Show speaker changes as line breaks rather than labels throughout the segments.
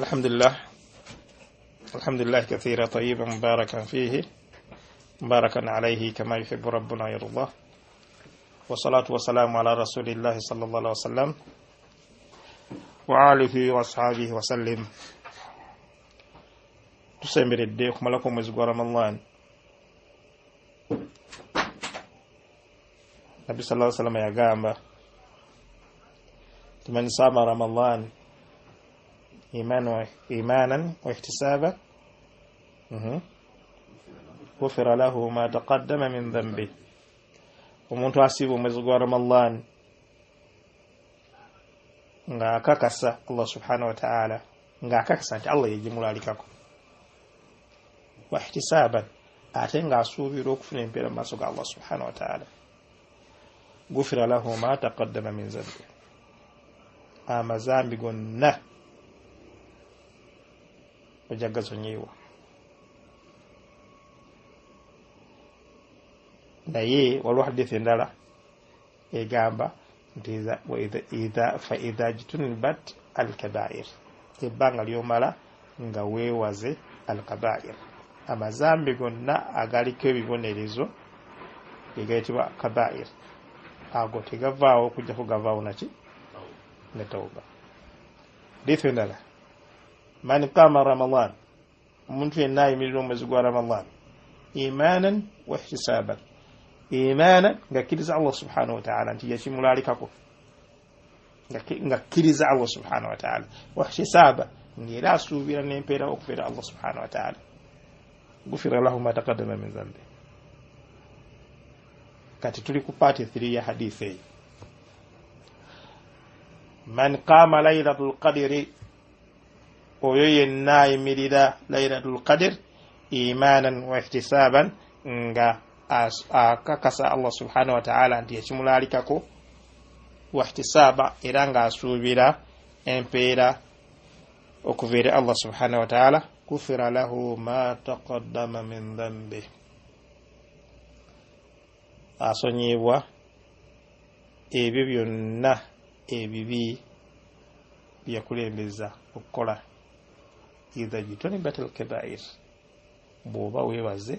Alhamdulillah, alhamdulillah kathira tayyiban mubarakan fihi mubarakan alayhi kama yuhibbu rabbuna yardah. Wassalatu wassalamu ala rasulillahi sallallahu alaihi wasallam wa alihi wa ashabihi wa sallim. Tusemberedde okumalako omwezi gwa Ramadan. Nabbi sallallahu alaihi wasallam yagamba man sama Ramadan imanan wa ihtisaban ghufira lahu ma taqaddama min dhanbi. Omuntu asiiba omwezi gwa Ramadan nga akakasa Allah subhanahu wa ta'ala, nga akakasa nti Allah yegimulalikako, wa ihtisaban, ate nga asuubira okufuna empeera mu maaso ga Allah subhanahu wa ta'ala, ghufira lahu ma taqaddama min dhanbi, amazambi gonna ojja gasonyiwa. Naye waliwo hadithi endala egamba nti fa idha jtunibat alkabair, ebbanga lyomala nga weewaze alkabair, amazambi gonna agaliko ebibonerezo egayitibwa kabair, ago tegavaawo okujjako gavaawo naki ne tawba. Hadithi endala, man qama Ramadan, omuntu yenna ayimirira omwezi gwa Ramadan imanan wa ihtisaban, imanan ng'akkiriza Allah subhanahu wa ta'ala nti yakimulalikako, ng'akkiriza Allah subhanahu wa ta'ala, wa ihtisaba, ng'era asuubira n'empeera okubeera Allah subhanahu wa ta'ala, gufira lahu ma taqaddama min dhanbi. Kati tuli ku part 3 ya hadithi eyo. Man qama laylatul qadri, oyo yenna ayimirira laylatul qadr imanan wa ihtisaban, nga akakasa Allah subhanahu wa ta'ala nti yakimulalikako, wa ihtisaba, era nga asuubira empeera okuva eri Allah subhanahu wa ta'ala, kufira lahu ma taqaddama min dhanbi, asonyibwa ebyo byonna ebibi byakulembeza okukola. Idha jtunibat alkabair, bw'oba weebaze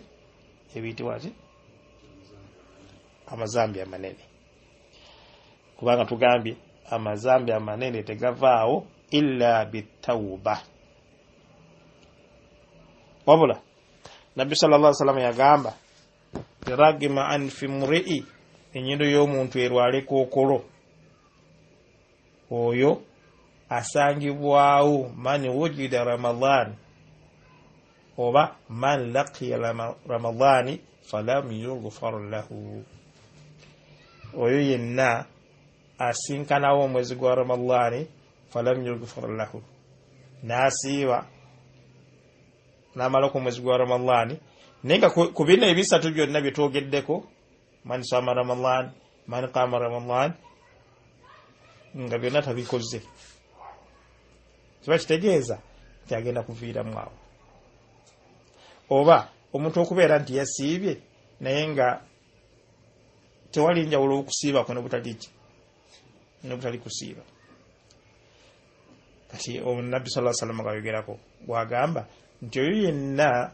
ebiyitibwa ki? Amazambi amanene. Kubanga tugambye amazambi amanene tegavaawo illa bitawba. Wabula Nabbi sallallahu alaihi wasallam yagamba ragima anfi mri'i, ennyindo y'omuntu erwale kookolo, oyo asangibwawo man wujida Ramadan oba man laqiya Ramadani falam yughfar lahu, oyo yenna asinkanawo omwezi gwa Ramadani falam yughfar lahu, n'asiiba n'amalako omwezi gwa Ramadani. Naye nga ku bino ebisatu byonna bye twogeddeko, man sama Ramadan, man qama Ramadan, nga byonna tabikoze, kiba kitegeeza nti agenda kuviiramu awo. Oba omuntu okubeera nti yasiibye naye nga tewali njawulo okusiiba kwe n'obutali ki, n'obutali kusiiba. Kati Nabbi sallallahu alaihi wasallam ng'ayogerako bw'agamba nti oyo yenna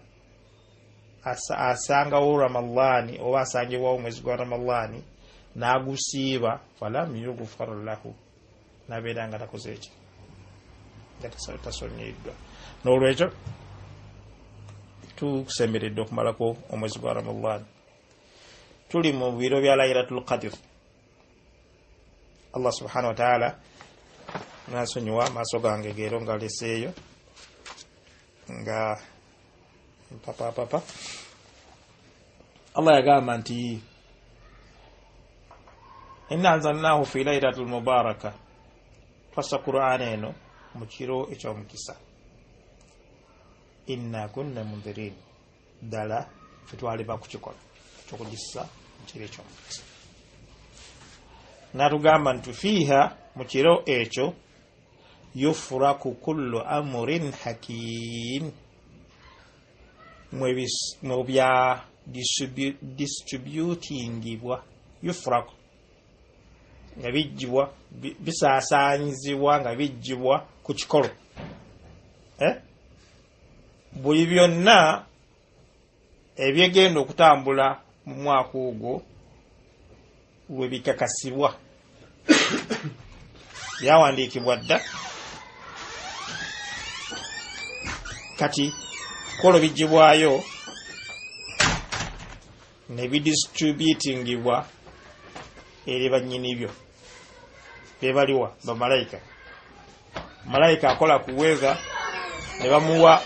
asangawo Ramadani oba asangibwawo omwezi gwa Ramadani n'agusiiba falam yughfar lahu, n'abeera nga takoze eki, nga tasonyiyiddwa. N'olwekyo tukusemberedde okumalako omwezi gwa Ramadan. Tuli mu biro bya Laylatul Qadr. Allah subhanahu wa ta'ala nasonyiwa maaso gange geero nga leseeyo nga papa papa. Allah yagamba nti inna anzalnahu fi laylatil mubaraka, twassa Qur'an eno mu kiro eky'omukisa. Inna kunna mundhirin, ddala ffe twali bakukikola kyokugissa mu kiro eky'omukisa. N'atugamba nti fiiha, mu kiro ekyo, yufraku kullu amrin hakim, mu bya distributingibwa, yufraku nga bijjibwa, bisaasaanyizibwa nga bijjibwa ku kikolo. Buli byonna ebyegenda okutambula mu mwaka ogwo lwe bikakasibwa, byawandiikibwa dda. Kati kolo bijjibwayo ne bidistributingibwa eri bannyini byo. Bebaliwa bamalayika. Malayika akola ku weather ne bamuwa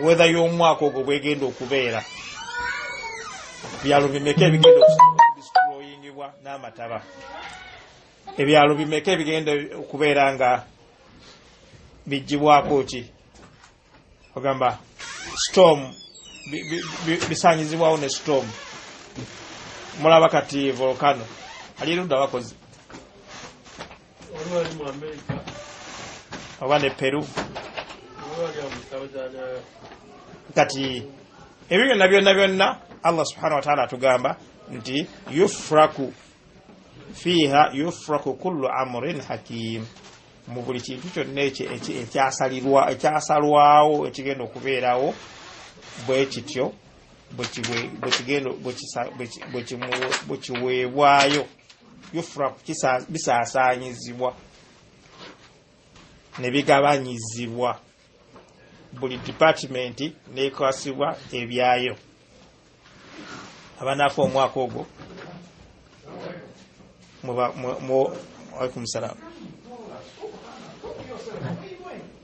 weather y'omwaka ogwo bwegenda okubeera, byalo bimeka ebigenda okudestroyingibwa n'amataba, ebyalo bimeka ebigenda okubeera nga bijjibwako ki, ogamba storm, bisanyizibwawo ne storm. Mulaba kati volcano ali ludda bakozi oba ne Peru. Kati ebyo byonna byonna byonna Allah subhanahu wa ta'ala atugamba nti yufraku fiha yufraku kullu amrin hakim, mu buli kintu kyonna ekyasalirwa ekyasalwawo ekigenda okubeerawo bwe kityo bwe kiweebwayo. Yufraku bisaasaanyizibwa ne bigabanyizibwa, buli department nekwasibwa ebyayo. Abanaafa omwaka ogwo alaikum salaam,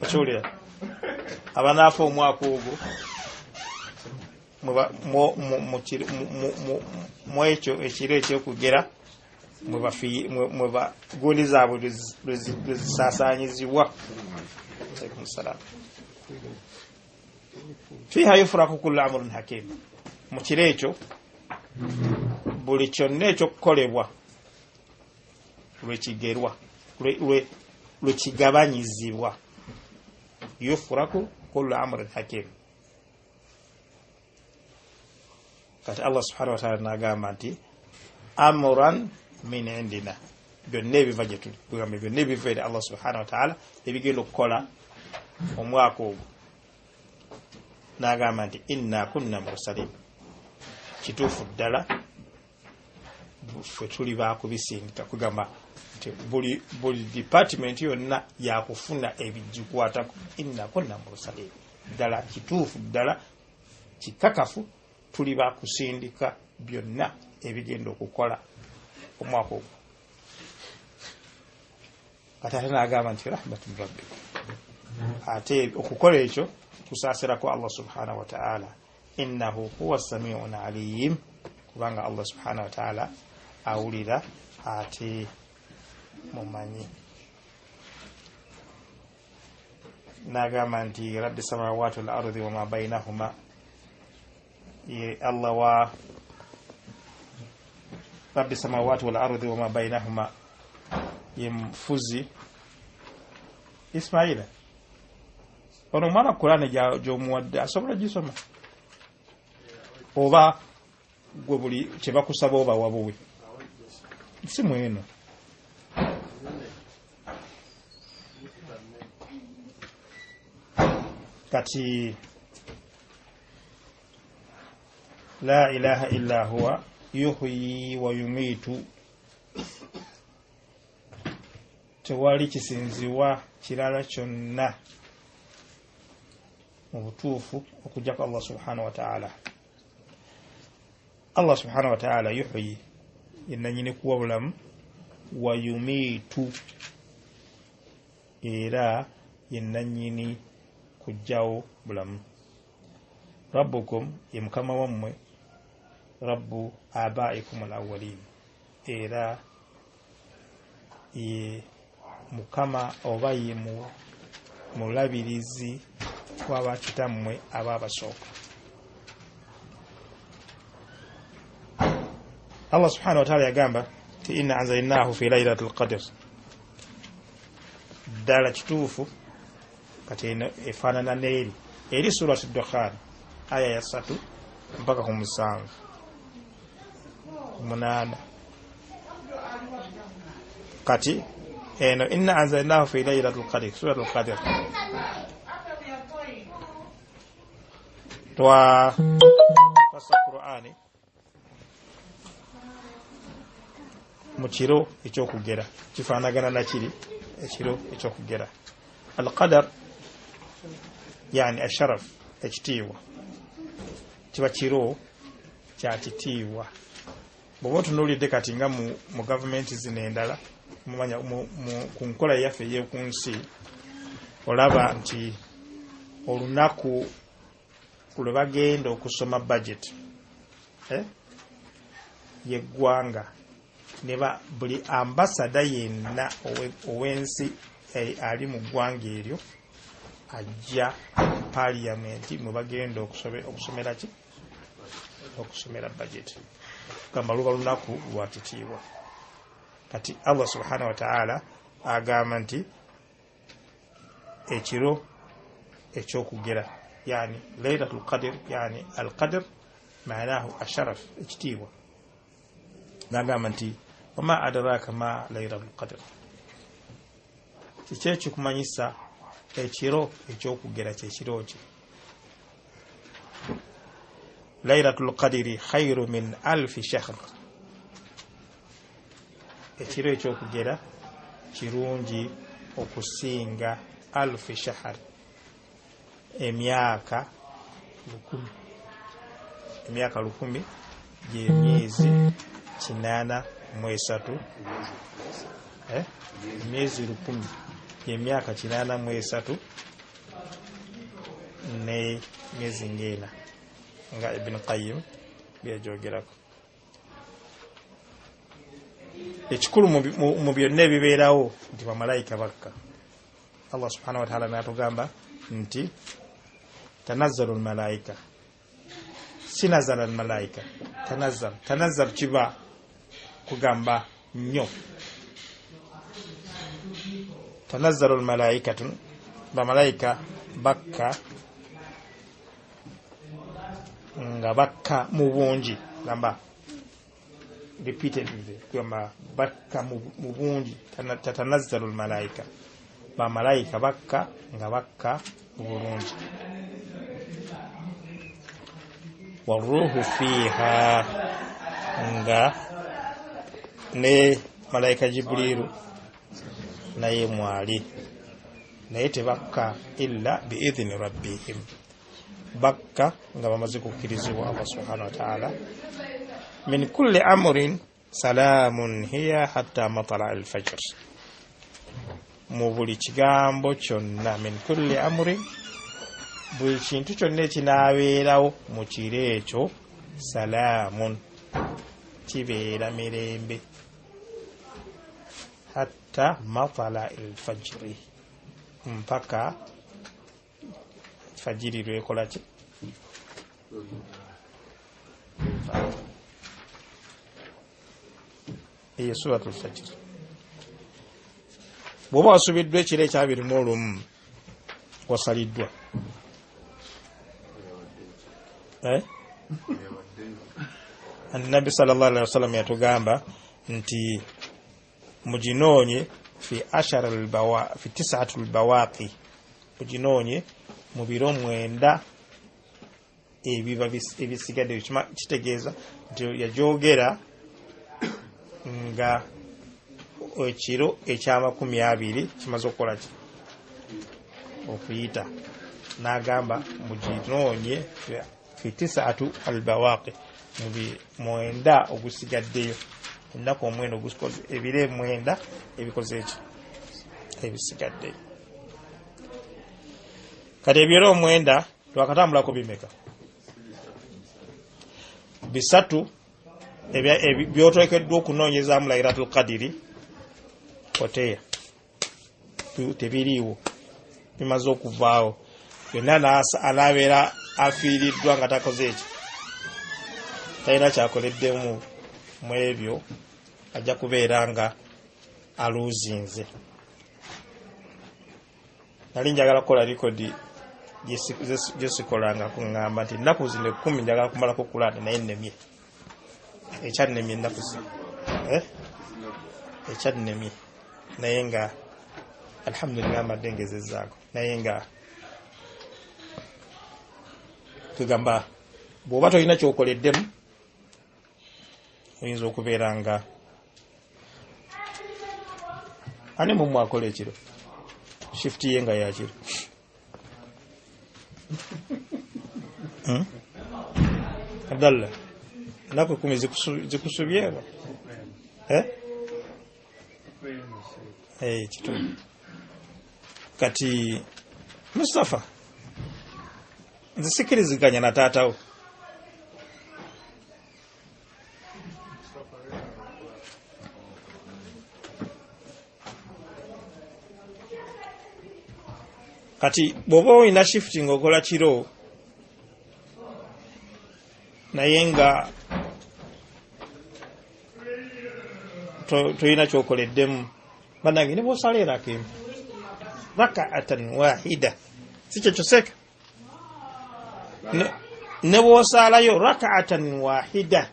okiwulira? Abanaafa omwaka ogwo mu ekyo ekiro ekyokugera mwe gundi zaabwe lwezisaasaanyizibwa. Alaikum salaam. Fiha yufraku kullu amrin hakim, mu kiro ekyo buli kyonna ekyokukolebwa lwekigerwa lwekigabanyizibwa. Yufraku kullu amrin hakim. Kati Allah subhanahu wa ta'ala n'agamba nti amran min indina, byonna ebiva gye tuli, kugamba byonna ebiva eri Allah subhanahu wa ta'ala ebigenda okukola omwaka ogwo. N'agamba nti inna kunna mursalin, kituufu ddala ffe tuli baakubisindika. Kugamba nti buli department yonna yakufuna ebigikwatako. Inna kunna mursalin, ddala kituufu ddala kikakafu tuli bakusindika byonna ebigenda okukola omwaka ogwo. Kati ate n'agamba nti rahmatun rabbik, ate okukola ekyo kusaasirako Allah subhanahu wa ta'ala. Innahu huwa samiun alim, kubanga Allah subhanahu wa ta'ala awulira ate mumanyi. N'agamba nti rabbi samawati wal ardi wama bainahuma, ye Allah wa rabbi samawati wal ardi wama bainahuma, ye mufuzi. Ismaila ono omwana Kurani gy'omuwadde asobola gisoma oba gwe buli kyebakusaba oba wabuwe si mweno? Kati la ilaha illa huwa yuhyi wa yumitu, tewali kisinziwa kirala kyonna mu butuufu okujjako Allah subhanahu wa ta'ala. Allah subhanahu wa ta'ala yuhyi, yenanyini kuwa bulamu, wa yumitu, era yenanyini kujjawo bulamu. Rabbukum, ye mukama wammwe, rabbu abaikum al-awwalin, era ye mukama oba ye mulabirizi w'abakitammwe ababasooka. Allah subhanahu wa ta'ala yagamba ti inna anzalnahu fi laylatil qadr, ddala kituufu. Kati eno efaanana n'eri eri surati Dukhan aya ya 3 mpaka ku 7 8. Kati eno inna anzalnahu fi laylatil qadr, suratul Qadr, Twassa Qur'ani mu kiro ekyokugera, kifaanagana nakiri ekiro ekyokugera. Alqadar yani asharaf, ekitiibwa, kiba kiro kya kitiibwa. Bw'oba otunuulidde kati nga mu gavumenti zino endala, mumanya ku nkola yaffe ey'oku nsi, olaba nti olunaku lwe bagenda okusoma budget y'eggwanga, ne buli ambasada yenna ow'ensi ali mu ggwanga eryo ajja parliament mwe bagenda okusomera ki? Okusomera budget. Gamba luba lunaku lwa kitiibwa. Kati Allah subhanahu wa ta'ala agamba nti ekiro ekyokugera, yani Laylatul Qadr, yani al-qadr maanahu asharaf, ekitiibwa. Nagamba nti wama adraka ma Laylatul Qadr, kiki ekikumanyisa ekiro ekyokugera kyekiro ki? Laylatul Qadri khairu min alfi shahr, ekiro ekyokugera kirungi okusinga alfi shahr, emyaka 1000. Emyaka 1000 gy'emyezi 83, emyezi 1000 gy'emyaka 83 ne myezi ng'ena, nga Ibn Qayyim byajogerako. Ekikulu mu byonna ebibeerawo nti bamalayika bakka. Allah subhanahu wa ta'ala n'atugamba nti tanazzalu almalaika, si nazala almalaika, tanazzal. Tanazzal kiba kugamba nnyo. Tanazzalu almalaikatu, bamalayika bakka nga bakka mu bungi, gamba repeatedly, kugamba bakka mu bungi. Tatanazzalu almalaika, bamalayika bakka nga bakka mu bulungi. Waruhu fiha, nga ne malayika Jibrilu naye mwali, naye tebakka illa biidhni rabbihim, bakka nga bamaze kukkirizibwa Allah subhanahu wa ta'ala. Min kulli amrin salamun hiya hatta matla al-fajr, mu buli kigambo kyonna, min kulli amrin, buli kintu kyonna ekinaabeerawo mu kiro ekyo, salaamun, kibeera mirembe, hatta matla al-fajri, mpaka fajiri lwekola ki? Eyo suratul fajr. Bw'oba wasubiddwa ekiro eky'21 wasaliddwa. Nabbi sallallahu alaihi wasallam yatugamba nti muginoonye fi ashara albawa fi tis'atul bawaqi, muginoonye mu biro 9 ebiba ebisigadde. Kitegeeza nti yajogera nga ekiro eky'20 kimaze okukola ki? Okuyita. N'agamba muginoonye fi tis'atu albawaqi, mu 9 ogusigaddeyo, ennaku 9 ogusikoze, ebiro 9 ebikoze eki ebisigaddeyo. Kati ebiro 9 twakatambulako bimeka? 3 byoteekeddwa okunoonyezaamu Laylatul Qadri oteya tebiriiwo, bimaze okuvaawo. Yonna anaabeera afiiriddwa nga takoze eki, talina kyakoleddemu mu ebyo, ajja kubeera nga aluuzinze. Nali njagala kukola rekodi gyesikolanga kuŋŋamba nti ennaku zino 10 njagala kumalako Kulaani, naye nnemye. Ekyannemye ennaku zino, ekyannemye, naye nga alhamdulillah mbadde ngezezzaako, naye nga Kugamba bw'oba tolina kyokoleddemu oyinza okubeera nga ani mumwe akola ekiro shift ye nga yakiro. Abdallah, ennaku 10 zikusubye kituufu. Kati Mustafa, nze sikiriziganya na taatawo. Kati bw'oba olina shift ng'okola kiro naye nga tolina kyokoleddemu, bannange ne bw'osala eraka emu rak'atan wahida, si kyekyo seka, ne bw'osaalayo rak'atan wahida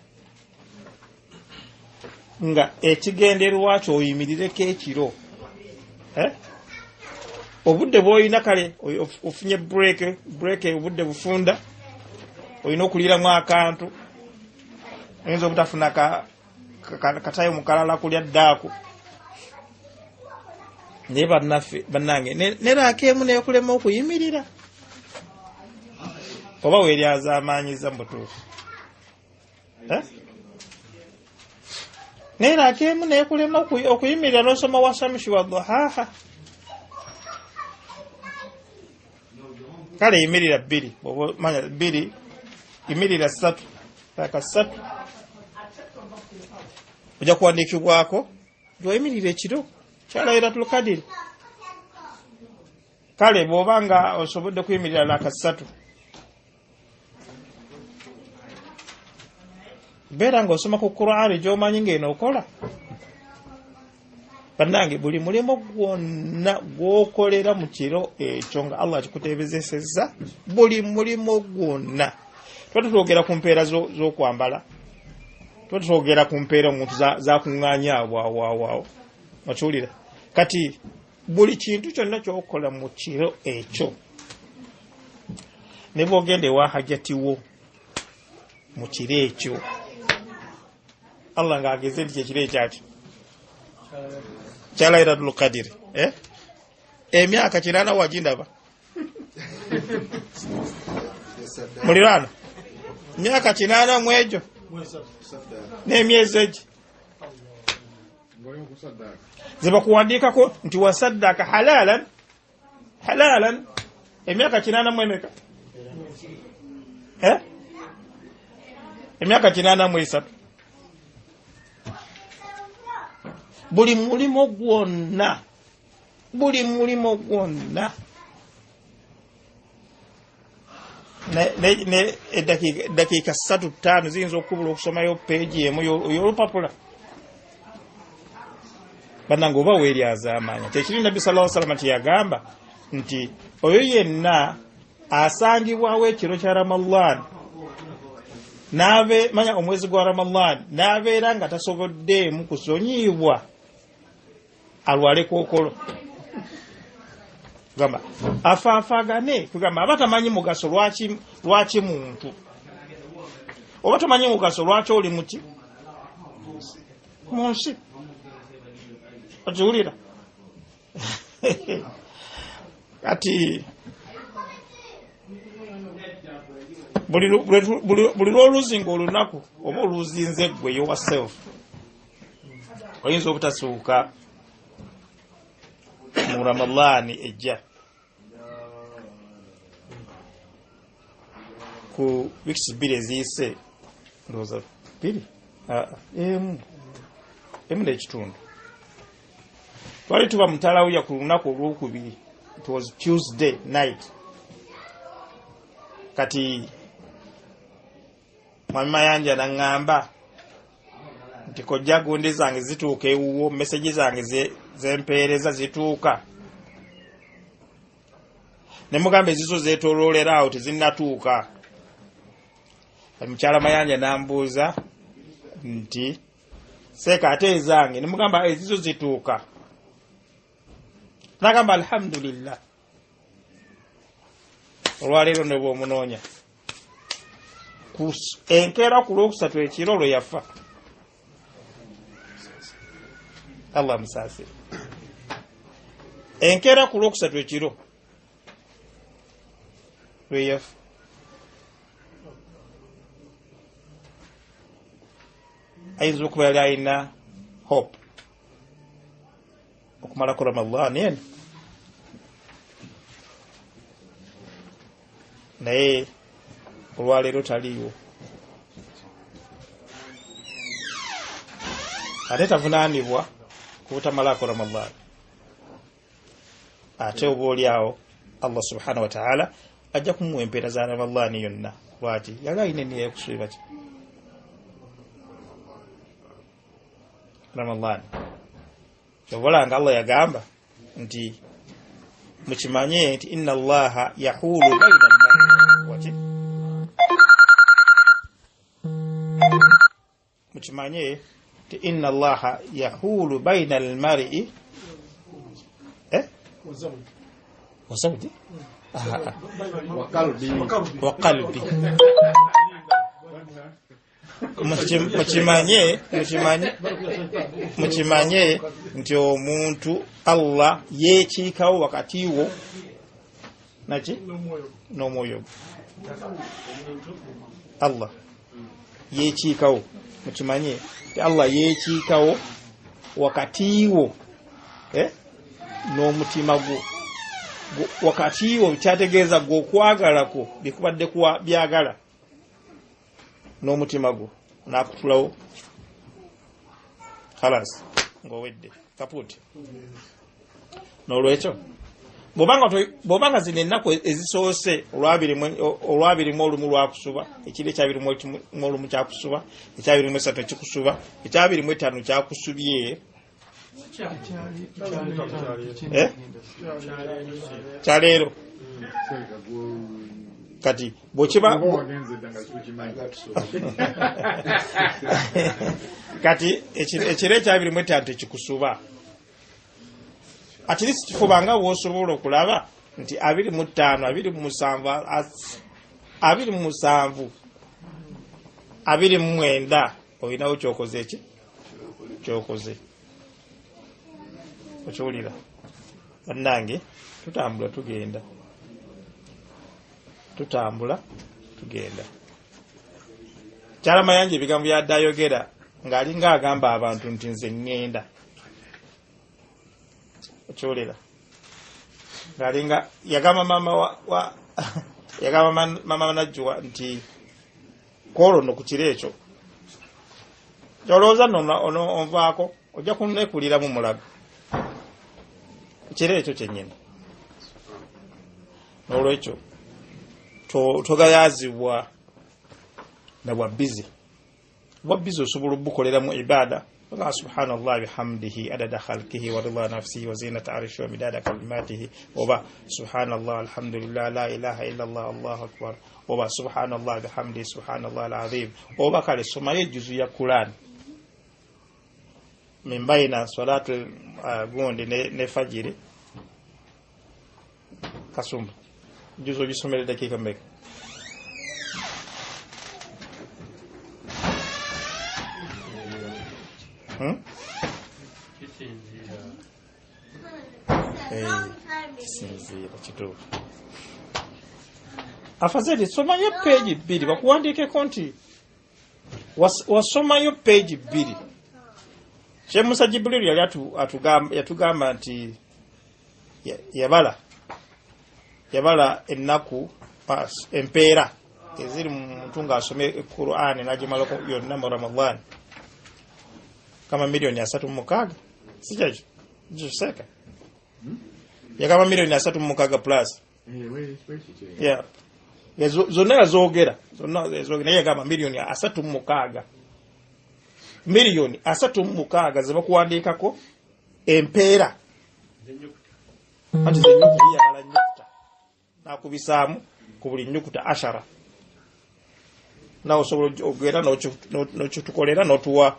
nga ekigendererwa kyo oyimirireko ekiro, obudde bw'olina kale ofunye break obudde bufunda, olina okuliiramu akantu, oyinza obutafuna katayo mukalala kulya ddaako, naye bannaffe bannange ne raaka emu neekulema okuyimirira oba weeryazaamaanyiza mu butuufu, naye raaka emu neekulema okuyimirira n'osoma wasamshi wa duhaha. Kale yimirira 2, bw'oba manya 2, yimirira 3, raaka 3, ojja kuwandiikibwako gy'oyimirira ekiro kya Laylatul Qadr. Kale bw'oba nga osobodde kuyimirira raaka 3, beera ng'osoma ku Qur'ani gy'omanyi ng'eno okola. Bannange buli mulimu gwonna gw'okolera mu kiro ekyo nga Allah akikuteebezesezza, buli mulimu gwonna. Tuba tutwogera ku mpeera z'okwambala, tuba tutwogera ku mpeera omuntu zakuŋŋaanya awo. Okiwulira? Kati buli kintu kyonna ky'okola mu kiro ekyo, ne bw'ogenda ewa hajati wo mu kiro ekyo, Allah ng'ageze nti kyekiro ekyaki kya Laylatul Qadr, emyaka 8 wagindaba muliraano, emyaka 8 mu egyo n'emyezi egi zebakuwandiikako nti wasaddaka halalan halalan, emyaka 8 mu emeka, emyaka 83. Buli mulimu gwonna, buli mulimu gwonna, ne eddakiika 3 5 ziyinza okukubula okusomayo peegi emu y'olupapula. Bannange oba weeryazaamaanya. Kyekiri Nabbi sallallahu alaihi wasallam tiyagamba nti oyo yenna asangibwawo ekiro kya Ramadhan n'abe manya omwezi gwa Ramadhan n'abeera nga tasoboddeemu kusonyiibwa alwale kookolo, kugamba afaafaagane, kugamba aba tamanyi mugaso lwaki muntu, oba tomanyi mugaso lwaki oli muti mu nsi. Okiwulira? Kati buli lw'oluzinga olunaku oba oluzinze ggwe yourself, oyinza obutasuuka mu Ramadhan ejja ku weeks 2 eziyise, ndowooza 2 emu n'ekitundu, twali tuba mu Talawuya ku lunaku olwokubiri, it was Tuesday night. Kati Mwami Mayanja n'aŋŋamba nti kojja gundi zange zituuka ewuwo, meseji zange zempeereza zituuka. Ne mugamba ezizo zeetooloolera awo tezinnatuuka. Mukyala Mayanja n'ambuuza nti seeka ate ezange, ne mugamba ezizo zituuka. N'agamba alhamdulillah, olwaleero ne bw'omunoonya Enkeera ku lwokusatu ekiro lwe yafa. Allah amusaasire. Enkeera ku lwokusatu ekiro lwe yafa. Ayinza okuba yali alina hope okumalako Ramadan eno, naye olwaleero taliiwo, ate tavunaanibwa ku butamalako Ramadan. Ate oba oli awo Allah subhanahu wa ta'ala ajja kumuwa empeera za Ramadan yonna. Lwaki? Yali alina enniya y'okusuuba ki Ramadan. Kyova Allah yagamba nti mukimanye nti inna Allaha yahulu bayna al-mar'i wati, mukimanye nti inna Allaha yahulu bayna al-mar'i wazawji wa qalbi. Mukimanye nti omuntu Allah yeekiikawo wakati wo naki n'omwoyo. Allah yeekiikawo, mukimanye nti Allah yeekiikawo wakati wo n'omutima gwo. Wakati wo kyategeeza gwe okwagala kwo bikubadde kuwa byagala n'omutima gwo n'akutulawo khalas ng'owedde kaputi. N'olwekyo bw'obanga zino ennaku ezisoose olwabiri mu olumu lwakusuba, ekiro ekyabiri mu olumu kyakusuba, ekyabiri mu esatu ekikusuba, ekyabiri mu etaano kyakusubye, kyaleero. Kati bw'okiba kati ekiro ekyabiri mu etaano tekikusuba, at least kifubanga bw'osobola okulaba nti 25, 27, 27, 29 olinawo kyokoze eki kyokoze. Okiwulira bannange? Tutambula tugenda, tutambula tugenda. Kyalamayanja ebigambo byadde ayogera ng'alinga agamba abantu nti nze ŋŋenda. Okiwulira ng'alinga yagamba mama wa yagamba mama Najjuwa nti kwolwo nno ku kiro ekyo kyolowooza nno ono onvaako ojja kunneekuliramu mulago ekiro ekyo kyennyini. N'olwekyo togayaazibwa na bwa busy. Bwa busy osobola obukoleramu ibada. Allah subhanallah bihamdihi adada khalqihi wa rida nafsihi wa zinata arshihi wa midada kalimatihi, oba subhanallah, alhamdulillah, la ilaha illa Allah, Allahu akbar, oba subhanallah bihamdihi, subhanallah alazim, oba kale somayo ejuzu ya Quran min baina salatu gundi ne fajiri. Kasumba juzu ogisomera dakiika mmeka? Hmm?
Kisinziira.
Kisinziira, kituufu. Afazeli somayo peegi 2 bakuwandiikeko nti wasomayo peegi 2. Sheikh Musa Jibril yali yatugamba nti yabala ennaku empeera eziri mu muntu ng'asomye Qur'an n'agimalako yonna mu Ramadan kama miliyoni 36, si kyekyo? Kiseka yagamba miliyoni 36 plus. Yeah. Zonna yazoogera, zonna yazoogera, naye yagamba miliyoni 36, miliyoni 36 ze bakuwandiikako empeera.
Zenyukuta.
Anti zenyukuta, yabala nyukuta nakubisaamu ku buli nyukuta ashara. Nawe osobola ogenda n'okitukolera n'otuwa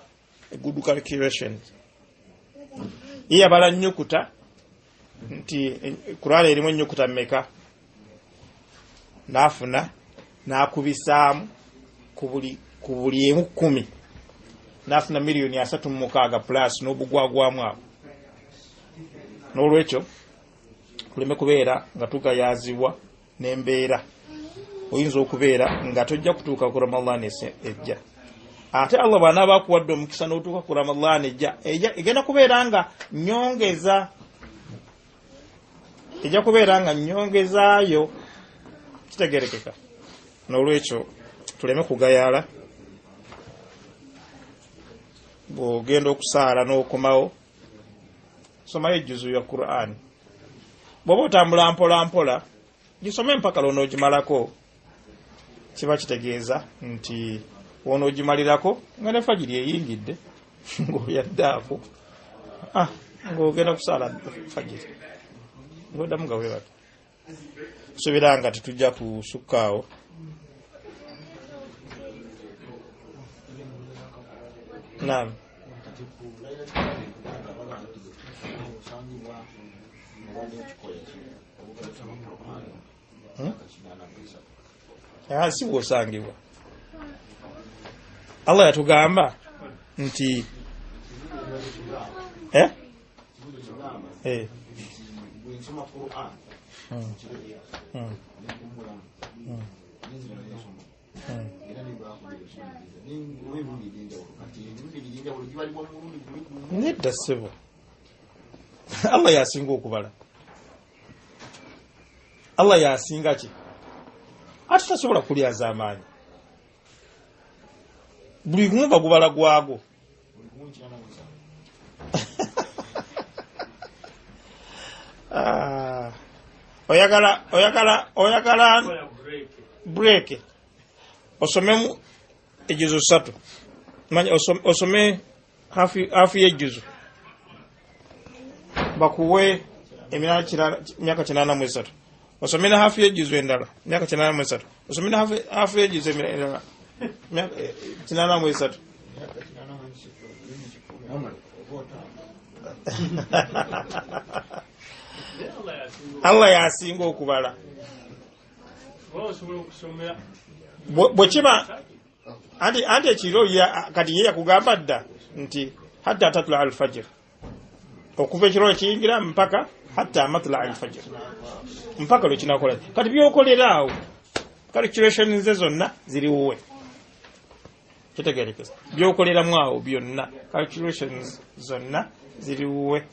a good calculation. Ye yabala nyukuta nti Kurani erimu ennyukuta mmeka, n'afuna n'akubisaamu. ku buli emu 10 n'afuna miliyoni 36 plus n'obugwagwamu abo. N'olwekyo tuleme kubeera nga tugayazibwa n'embeera. Oyinza okubeera nga tojja kutuuka ku Ramadhan ejja, ate Allah bw'anaaba akuwadde omukisa n'otuuka ku Ramadhan ejja, egenda kubeera nga nyongeza, ejja kubeera nga nyongezaayo. Kitegerekeka. N'olwekyo tuleme kugayaala. Bw'ogenda okusaala n'okomawo, somayo ejjuzu ya Qur'an. Bw'oba otambula mpola mpola, gisome mpaka lw'onoogimalako. Kiba kitegeeza nti w'onoogimalirako nga ne fajiri eyingidde, ng'oyaddaako, ng'ogenda kusaala fajiri, ng'oddamu nga weebaka. Nsuubira nga tetujja kusukkaawo. Naam. Si bw'osangibwa. Allah yatugamba nti nedda ssebo, Allah yasinga okubala. Allah yasinga ki? Ate tasobola kulyaza amaanyi. Buli gumu bagubala gwago. Oyagala break. Osomemu ejuzu 3. Manya osome hafu y'ejuzu. Bakuwe emyaka 83. Osome na hafu y'ejuzu endala myaka 83. Osome na hafu y'ejuzu endala myaka 83. Allah yasinga okubala. Bwe kiba anti ekiro kati ye yakugamba dda nti hatta tatla alfajr, okuva ekiro ekiyingira mpaka hatta matla alfajr, mpaka lwe kinakola. Kati byokolera awo calculations ze zonna ziri wuwe. Kitegeerekesa byokoleramu awo byonna calculations zonna ziri wuwe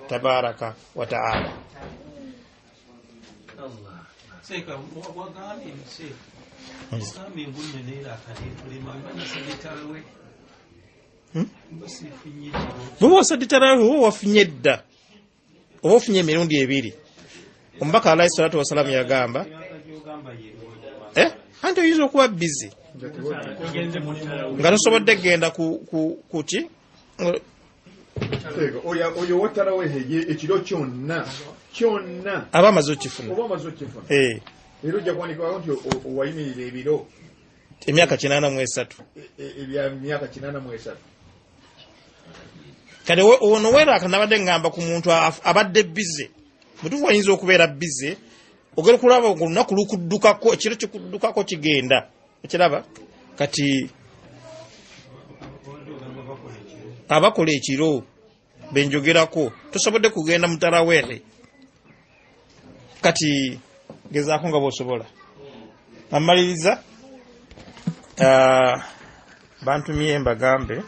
tabaraka wa taala. Bw'oba osadde tarawih oba wafunye dda, oba ofunye emirundi ebiri. Omubaka alayhi salatu wasalamu yagamba anti oyinza okuba busy nga tosobodde kugenda ku ki
Oyo wa tarawih ekiro kyonna kyonna
aba amaze okifuna,
oba amaze okifuna. Era ojja kuwandikibwako nti owayimirira ebiro
emyaka 83,
ebya myaka 83.
Kati ono weeraka nabadde ngamba ku muntu abadde busy. Mutuufu ayinza okubeera busy, ogenda okulaba olunaku lukuddukako, ekiro kikuddukako kigenda. Ekiraba kati abakola ekiro benjogerako tosobodde kugenda mu tarawih. Kati gezaako nga bw'osobola. Amaliriza bantumye mbagambe